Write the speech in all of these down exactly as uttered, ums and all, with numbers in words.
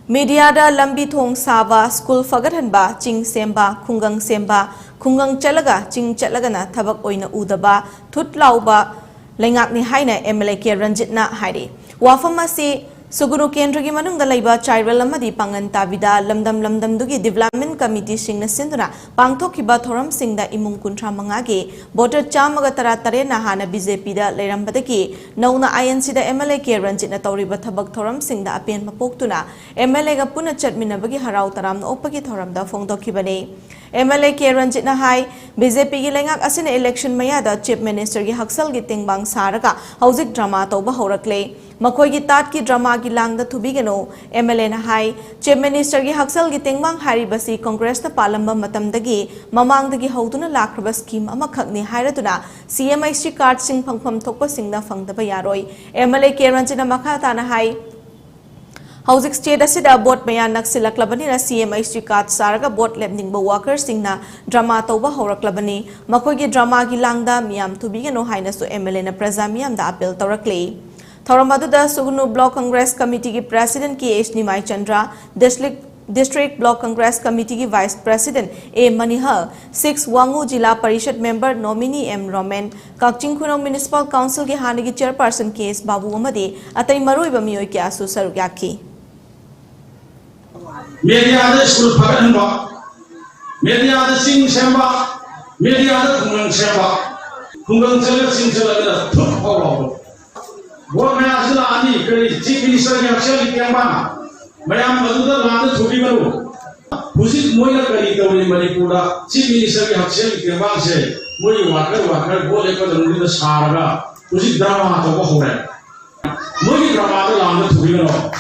ꯃꯦꯗꯤꯌꯥꯗ ꯂꯝꯕꯤ ꯊꯣꯡ ꯁꯥꯕ, ꯁ꯭ꯀꯨꯜ ꯐꯒꯠꯍꯟꯕ, ꯆꯤꯡ ꯁꯦꯝꯕ, ꯈꯨꯡꯒꯪ ꯁꯦꯝꯕ, ꯈꯨꯡꯒꯪ ꯆꯠꯂꯒ ꯆꯤꯡ ꯆꯠꯂꯒꯅ ꯊꯕꯛ ꯑꯣꯏꯅ ꯎꯗꯕ, ꯊꯨꯠ ꯂꯥꯎꯕ ꯂꯩꯉꯥꯛꯅꯤ ꯍꯥꯏꯅ ꯑꯦꯝ ꯑꯦꯜ ꯑꯦ ꯀꯦ ꯔꯟꯖꯤꯠꯅ ꯍꯥꯏꯔꯤ꯫ ꯋꯥꯐꯝ ꯑꯁꯤ ꯁꯨꯒꯨꯅꯨ ꯀꯦꯟꯗ꯭ꯔꯒꯤ ꯃꯅꯨꯡꯗ ꯂꯩꯕ ꯆꯥꯏꯔꯦꯜ ꯑꯃꯗꯤ ꯄꯥꯡꯒꯟ ꯇꯥꯕꯤꯗ ꯂꯝꯗꯝ ꯂꯝꯗꯝꯗꯨꯒꯤ ꯗꯤꯕ꯭ꯂꯞꯃꯦꯟ ꯀꯃꯤꯇꯤꯁꯤꯡꯅ ꯁꯤꯟꯗꯨꯅ ꯄꯥꯡꯊꯣꯛꯈꯤꯕ ꯊꯧꯔꯝꯁꯤꯡꯗ ꯏꯃꯨꯡ ꯀꯨꯟꯊ꯭ꯔꯥ ꯃꯉꯥꯒꯤ ꯚꯣꯇꯔ ꯆꯥꯝꯃꯒ ꯇꯔꯥ ꯇꯔꯦꯠꯅ ꯍꯥꯟꯅ ꯕꯤ ꯖꯦ ꯄꯤꯗ ꯂꯩꯔꯝꯕꯗꯒꯤ ꯅꯧꯅ ꯑꯥꯏ ꯑꯦꯟ ꯁꯤꯗ ꯑꯦꯝ ꯑꯦꯜ ꯑꯦ ꯀꯦ ꯔꯟꯖꯤꯠꯅ ꯇꯧꯔꯤꯕ ꯊꯕꯛ ꯊꯧꯔꯝꯁꯤꯡꯗ ꯑꯄꯦꯟꯕ ꯄꯣꯛꯇꯨꯅ ꯑꯦꯝ ꯑꯦꯜ ꯑꯦꯒ ꯄꯨꯟꯅ ꯆꯠꯃꯤꯟꯅꯕꯒꯤ ꯍꯔꯥꯎ ꯇꯔꯥꯝꯅ ꯑꯣꯛꯄꯒꯤ ꯊꯧꯔꯝꯗ ꯐꯣꯡꯗꯣꯛꯈꯤꯕꯅꯤ꯫ ꯑꯦꯝ ꯑꯦꯜ ꯑꯦ ꯀꯦ ꯔꯟꯖꯤꯠꯅ ꯍꯥꯏ, ꯕꯤ ꯖꯦ ꯄꯤꯒꯤ ꯂꯩꯉꯥꯛ ꯑꯁꯤꯅ ꯏꯂꯦꯛꯁꯟ ꯃꯌꯥꯗ ꯆꯤꯐ ꯃꯤꯅꯤꯁꯇꯔꯒꯤ ꯍꯛꯁꯦꯜꯒꯤ ꯇꯦꯡꯕꯥꯡ ꯁꯥꯔꯒ ꯍꯧꯖꯤꯛ ꯗ꯭ꯔꯃꯥ ꯇꯧꯕ ꯍꯧꯔꯛꯂꯦ꯫ ꯃꯈꯣꯏꯒꯤ ꯇꯥꯠꯀꯤ ꯗ꯭ꯔꯃꯥꯒꯤ ꯂꯥꯡꯗ ꯊꯨꯕꯤꯒꯅꯨ꯫ ꯑꯦꯝ ꯑꯦꯜ ꯑꯦꯅ ꯍꯥꯏ, ꯆꯤꯐ ꯃꯤꯅꯤꯁꯇꯔꯒꯤ ꯍꯛꯁꯦꯜꯒꯤ ꯇꯦꯡꯕꯥꯡ ꯍꯥꯏꯔꯤꯕꯁꯤ ꯀꯪꯒ꯭ꯔꯦꯁꯅ ꯄꯥꯜꯂꯝꯕ ꯃꯇꯝꯗꯒꯤ ꯃꯃꯥꯡꯗꯒꯤ ꯍꯧꯗꯨꯅ ꯂꯥꯛꯈ꯭ꯔꯕ ꯁ꯭ꯀꯤꯝ ꯑꯃꯈꯛꯅꯤ ꯍꯥꯏꯔꯗꯨꯅ ꯁꯤ ꯑꯦꯝ ꯑꯩꯆ ꯇꯤ ꯀꯥꯔꯗꯁꯤꯡ ꯐꯪꯐꯝ ꯊꯣꯛꯄꯁꯤꯡꯗ ꯐꯪꯗꯕ ꯌꯥꯔꯣꯏ꯫ ꯑꯦꯝ ꯑꯦꯜ ꯑꯦ ꯀꯦ ꯔꯟꯖꯤꯠꯅ ꯃꯈꯥ ꯇꯥꯅ ꯍꯥꯏ, ꯍꯧꯖꯤꯛ ꯁ꯭ꯇꯦꯠ ꯑꯁꯤꯗ ꯚꯣꯠ ꯃꯌꯥ ꯅꯛꯁꯤꯜꯂꯛꯂꯕꯅꯤꯅ ꯁꯤ ꯑꯦꯝ ꯑꯩꯆ ꯇꯤ ꯀꯥꯔꯗ ꯁꯥꯔꯒ ꯚꯣꯠ ꯂꯦꯞꯅꯤꯡꯕ ꯋꯥꯀꯔꯁꯤꯡꯅ ꯗ꯭ꯔꯃꯥ ꯇꯧꯕ ꯍꯧꯔꯛꯂꯕꯅꯤ꯫ ꯃꯈꯣꯏꯒꯤ ꯗ꯭ꯔꯃꯥꯒꯤ ꯂꯥꯡꯗ ꯃꯤꯌꯥꯝ ꯊꯨꯕꯤꯒꯅꯨ ꯍꯥꯏꯅꯁꯨ ꯑꯦꯝ ꯑꯦꯜ ꯑꯦꯅ ꯄ꯭ꯔꯖꯥ ꯃꯤꯌꯥꯝꯗ ꯑꯥꯄꯤꯜ ꯇꯧꯔꯛꯂꯤ꯫ ꯊꯧꯔꯝ ꯑꯗꯨꯗ ꯁꯨꯒꯅꯨ ꯕ꯭ꯂꯣꯛ ꯀꯪꯒ꯭ꯔꯦꯁ ꯀꯃꯤꯇꯤꯒꯤ president K H Nimai Chandra, district, district block congress ꯀꯃꯤꯇꯤꯒꯤ vice president A Manihal, six Wangoo zilla parishad member nominee M Romen, ꯀꯛꯆꯤꯡ ꯈꯨꯅꯧ ꯃ꯭ꯌꯨꯅꯤꯁꯤꯄꯥꯜ ꯀꯥꯎꯟꯁꯤꯜꯒꯤ ꯍꯥꯟꯅꯒꯤ ꯆꯦꯌꯔꯄꯔꯁꯟ ꯀꯦ ꯑꯦꯁ ꯕꯥꯕꯨ ꯑꯃꯗꯤ ꯑꯇꯩ ꯃꯔꯨꯑꯣꯏꯕ ꯃꯤꯑꯣꯏ ꯀꯌꯥꯁꯨ ꯁꯔꯨꯛ ꯌꯥꯈꯤ꯫ ꯃꯦꯗꯤꯌꯥꯗ ꯁ꯭ꯀꯨꯜ ꯐꯒꯠꯍꯟꯕ, ꯃꯦꯗꯤꯌꯥꯗ ꯆꯤꯡ ꯁꯦꯝꯕ, ꯃꯦꯗꯤꯌꯥꯗ ꯈꯨꯡꯒꯪ ꯁꯦꯝꯕ, ꯈꯨꯡꯒꯪ ꯆꯠꯂꯒ ꯆꯤꯡ ꯆꯠꯂꯒꯅ ꯊꯨꯠ ꯐꯥꯎ ꯂꯥꯎꯕ꯫ ꯚꯣꯠ ꯃꯌꯥꯁꯨ ꯂꯥꯛꯑꯅꯤ, ꯀꯔꯤ ꯆꯤꯐ ꯃꯤꯅꯤꯁꯇꯔꯒꯤ ꯍꯛꯁꯦꯜꯒꯤ ꯇꯦꯡꯕꯥꯡ ꯃꯌꯥꯝ ꯑꯗꯨꯗ ꯂꯥꯟꯗ ꯊꯨꯕꯤꯒꯅꯨ꯫ ꯍꯧꯖꯤꯛ ꯃꯣꯏꯅ ꯀꯔꯤ ꯇꯧꯔꯤ ꯃꯅꯤꯄꯨꯔꯗ? ꯆꯤꯐ ꯃꯤꯅꯤꯁꯇꯔꯒꯤ ꯍꯛꯁꯦꯜꯒꯤ ꯇꯦꯡꯕꯥꯡꯁꯦ ꯃꯣꯏꯒꯤ ꯋꯥꯀꯔ ꯋꯥꯀꯔ ꯚꯣꯠ ꯂꯦꯞꯄ ꯃꯇꯝꯗ ꯁꯥꯔꯒ ꯍꯧꯖꯤꯛ ꯗ꯭ꯔꯃꯥ ꯇꯧꯕ ꯍꯧꯔꯦ꯫ ꯃꯣꯏꯒꯤ ꯗ꯭ꯔꯃꯥꯗ ꯂꯥꯟꯗ ꯊꯨꯕꯤꯒꯅꯣ꯫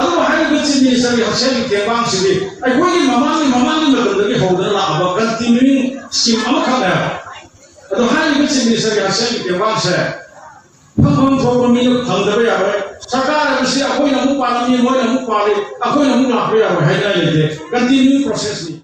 ꯑꯗꯨꯕꯨ ꯍꯥꯏꯔꯤꯕ ꯆꯤꯐ ꯃꯤꯅꯤꯁꯇꯔꯒꯤ ꯍꯛꯁꯦꯜꯒꯤ ꯇꯦꯡꯕꯥꯡꯁꯤꯗꯤ ꯑꯩꯈꯣꯏꯒꯤ ꯃꯃꯥꯡꯒꯤ ꯃꯃꯥꯡꯒꯤ ꯃꯇꯝꯗꯒꯤ ꯍꯧꯗꯨꯅ ꯂꯥꯛꯑꯕ ꯀꯟꯇꯤꯅ꯭ꯌꯨꯋꯤꯡ ꯁ꯭ꯀꯤꯝ ꯑꯃꯈꯛꯅꯦꯕ꯫ ꯑꯗꯣ ꯍꯥꯏꯔꯤꯕ ꯆꯤꯐ ꯃꯤꯅꯤꯁꯇꯔꯒꯤ ꯍꯛꯁꯦꯜꯒꯤ ꯇꯦꯡꯕꯥꯡꯁꯦ ꯐꯪꯐꯝ ꯊꯣꯛꯄ ꯃꯤꯅ ꯐꯪꯗꯕ ꯌꯥꯔꯣꯏ꯫ ꯁꯔꯀꯥꯔ ꯍꯥꯏꯕꯁꯤ ꯑꯩꯈꯣꯏꯅ ꯑꯃꯨꯛ ꯄꯥꯜꯂꯝꯃꯤ, ꯃꯣꯏꯅ ꯑꯃꯨꯛ ꯄꯥꯜꯂꯤ, ꯑꯩꯈꯣꯏꯅ ꯑꯃꯨꯛ ꯂꯥꯛꯄ ꯌꯥꯔꯣꯏ ꯍꯥꯏꯅꯤꯡꯉꯥꯏ ꯂꯩꯇꯦ꯫ ꯀꯟꯇꯤꯅ꯭ꯌꯨ ꯄ꯭ꯔꯣꯁꯦꯁꯅꯤ꯫